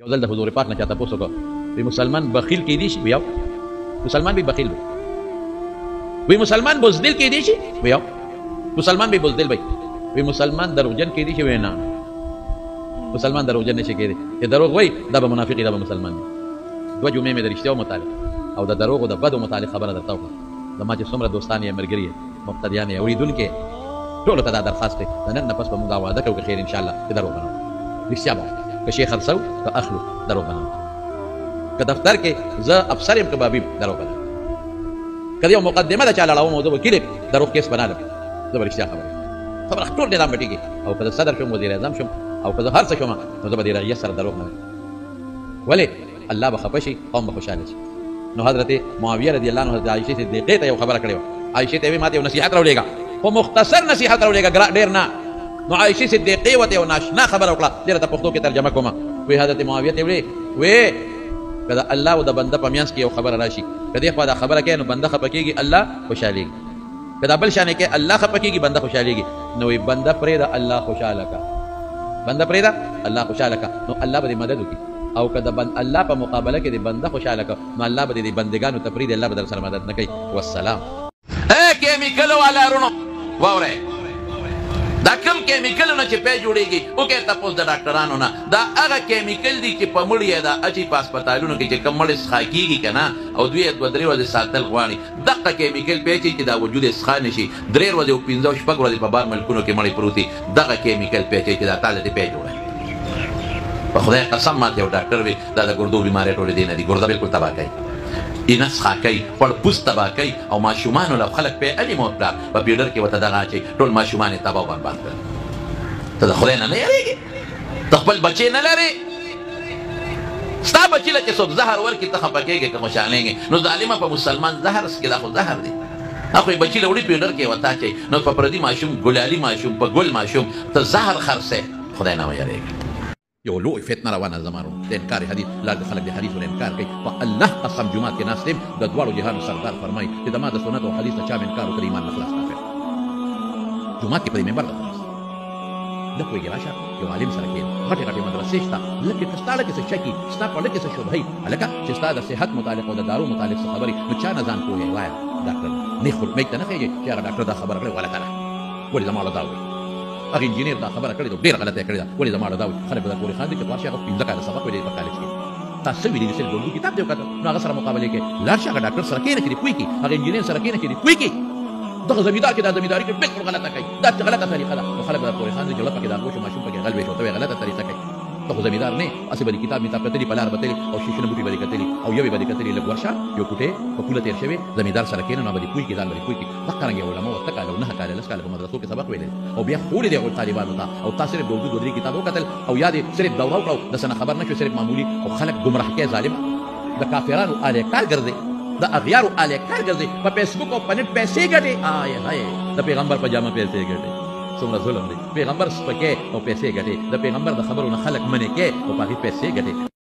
یو ځل د حضور پاک نه چا تپوس وکړ، وی مسلمان بخیل کیدی شي؟ وی مسلمان به بخیل وي. وی مسلمان بزدل کیدی شي؟ وی مسلمان به بزدل وي. وی مسلمان دروغجن کیدی شي؟ وی نه، مسلمان دروغجن نشي کیدی. چې دروغ وای دا به منافق، دا به مسلمان دی. دوه جمعې مې د رښتیاو متعلق او د دروغو د بدو متعلق خبره درته وکړه. زما چې څومره دوستان یې، ملګري یې، مقتدیان یې، اورېدونکي ټولو ته دا درخواست دی، د نن نه پس به موږ دا وعده کوو که خیر انشاءالله چې دروغ به نه وایو، رښتیا به وایو. که شی خرڅوو که اخلو دروغ به نه وایو. که دفتر کې زه افسر یم که بابي یم دروغ به نه وایو. که یو مقدمه د چا لړوم او زه وکیل یم دروغ کیس به نه لم، زه به رښتیا خبره کوم، خبره ټول نظام به ټیکي. او که زه صدر شوم، وزیر اعظم شوم، او که زه هر څه شوم، نو زه به د رعیت سره دروغ نه وایم. ولې؟ الله به خفه شي، قوم به خوشحاله شي. نو حضرت معاویه رضی الله عنه حضرت عایشې صدیقې ته یو خبره کړې وه. عایشې ته یې ویل، ماته یو نصیحت راولېږه، خو مختصر نصیحت راولېږه، ډېر نه. نو عایشې صدیقې ورته یو ناشنا خبره وکړه، دې راته پښتو کې ترجمه کومه. وی حضرت معاویه ته ویل، وی که د الله او د بنده په میانس کې یو خبره راشي، که دې خوا دا خبره کوي نو بنده خفه کېږي، الله خوشحالېږي. که دا بل شانې کوي الله خفه کېږي، بنده خوشحالېږي. نو وی بنده پرېږده الله خوشحاله که، بنده پرېږده الله خوشحاله که، نو الله به دې مدد وکړي. او که د الله په مقابله کې دې بنده خوشحاله که، نو الله به دې بندګانو ته پرېږدي، الله به در سره مدد نه کوي. والسلام. ای کیمیکل والا وروڼو واورئ، دا کوم کیمیکلونه چې پی جوړېږي وکړئ تپوس د ډاکټرانو نه، دا هغه کیمیکل دي چې په مړي یې دا اچي په هسپتالونو کې چې کوم مړی څښا کېږي که نه، او دوی یې دوه درې ورځې ساتل غواړي، دقه کیمیکل پی اچي چې دا وجود یې څښا نه شي. درې ورځې او پنځه او شپږ ورځې په بار ملکونو کې مړی پروت وي، دغه کیمیکل پی اچي چې دا تاله دې پی جوړوي. په خدای قسم ماته یو ډاکټر وي، دا د ګردو بیمارۍ ټولې دې نه دي، ګرده بالکل تباه کوي، اینه څښا کوي، خپل پوست تباه کوي، او ماشومانو له خلک پې الي مور پلار په پیډر کې ورته دغه اچوي، ټول ماشومان یې تباه او برباد کړل. ته د خدای نه نه یارېږې؟ ته خپل بچی نه لرې؟ ستا بچي له چې څوک زهر ورکړي ته خفه کېږې که خوشحالېږې؟ نو ظالمه په مسلمان زهر څکې، دا خو زهر دی. هغه خو یې بچي له وړي پیډر کې ورته اچوي، نو په پردي ماشوم، ګلالي ماشوم، په ګل ماشوم ته زهر خرڅوې، خدای نه ویرېږي. یو لوی فتنه روانه زما ورور د انکار حدیث لار د خلک د حدیث نه انکار کوي. په الله قسم جومات کې ناست یم، د دواړو جهانو سردار فرمایي چې د ما د سنت او حدیث نه چا انکار وکړ ایمان نه خلاص کافر. جومات کې په دې منبر درته ناست نه پوهېږي، راشه یو عالم سره کښېنه. غټې غټې مدرسې شته، لکه که ستا لکه څه شکي، ستا په لکه څه شبهه، هلکه چې ستا د صحت متعلق او د دارو متعلق څه خبرې، نو چا نه ځان پوهوي؟ وایه ډاکټر نه خو مېږ ته نه ښیږي چې هغه ډاکټر دا خبره کړې غلطه ده، ولې زما له دا وایي؟ هغه انجینر دا خبره کړې ده ډېره غلطه یې کړې ده، ولې زما له دا وایي؟ خلک به در پورې خاندي چې ورشه هغه 5 کاله سبق ویلی په کالج کې، تا څه ویلي دي؟ صرف د اردو کتاب دې وکتل، نو هغه سره مقابلې کوي. لاړ شه هغه ډاکټر سره کښېنه چې دې پوه کړي، هغه انجینر سره کښېنه چې دې پوه کړي، دغه زمیندار کې دا زمینداري کې بالکل غلطه کوي، دا چې غلطه طریقه ده. نو خلک به در پورې خاندي چې پکې دا غوښه ماشوم پکې غل وي، ته وایې غلطه طریقه کوي، ته خو زمیندار نه، هسې به دې کتاب میتاب کتلي، په لار به تللی او شیشونه بوټي به دې کتلي او یوې به دې کتلي. لږ ورشه یو کوټې په پوله تېر شوی زمیندار سره کښېنه، نو به دې پوه کړي، ځان به دې پوه کړي. دقه رنګ علماو 8 کاله او 9 کاله 10 کاله په مدرسو کې سبق ویلی او بیا ښوولي دی هغو طالبانو ته، او تا صرف د اردو دوه درې کتاب وکتل او یا دې صرف دوره وکړه او د څه نه خبر نه شوې، صرف معمولي او خلک ګمراه کوې. ظالمه د کافرانو آلی کار ګرځې، د اغیارو آلی کار ګرځې، په فیسبوک او په نت پیسې ګټې. آی های د پیغمبر په جامه پیسې ګټې، څومره ظلم دی. پیغمبر سپکې او پیسې ګټې، د پیغمبر د خبرو نه خلک منې کې او په هغې پیسې ګټې.